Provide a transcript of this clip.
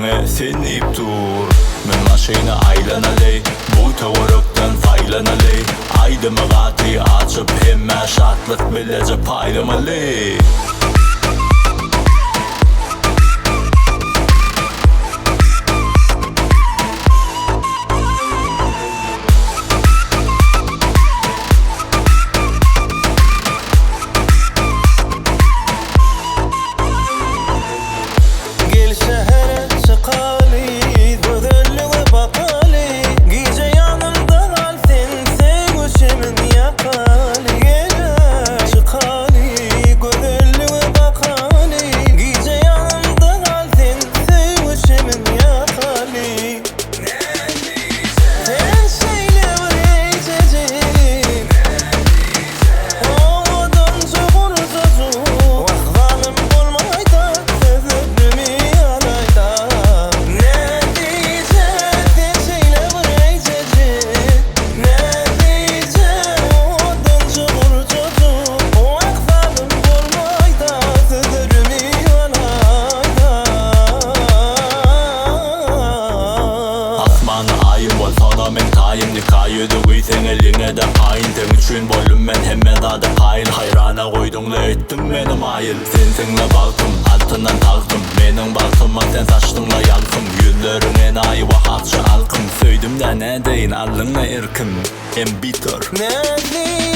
diňe sen diýip dur. Mün maşyna aýlanaly, bu töwerekden saýlanaly. Aýdymy gaty açyp hemmä şatlyk bileje paýlamaly. Gel şähere çykaly, gözellige bakaly, Gije ýanymda gal sen, söýgüşimiň ýakaly. Gel çykaly, gözellige bakaly, Gije ýanymda gal sen, söýgüşimiň ýakaly. Sen şeýle bir eýjejik. Owadanja gurjajyk. Wah zalym bolmaýda, sözlerimi alaýda. Näzije, sen şeýle bir eýjejik. Näzije, owadanja gurjajyk. Wah zalym bolmaýda, sözlerimi alaýda. Asmana aýym bolsana men taýyn Nika ýüzügi seň eliňede gaýyn Seň üçin boldum men hemme zada kaýyl Haýrana goýduňla etdiň meni maýyl Sensiňle bagtym, altyndan tagtym Meniň bagtyma sen saçdyňla ýalkym Ýüzleriň enaýy wah akja alkym Söýdüm-dä nädeýin aldyňla erkim Embitor. Näzli.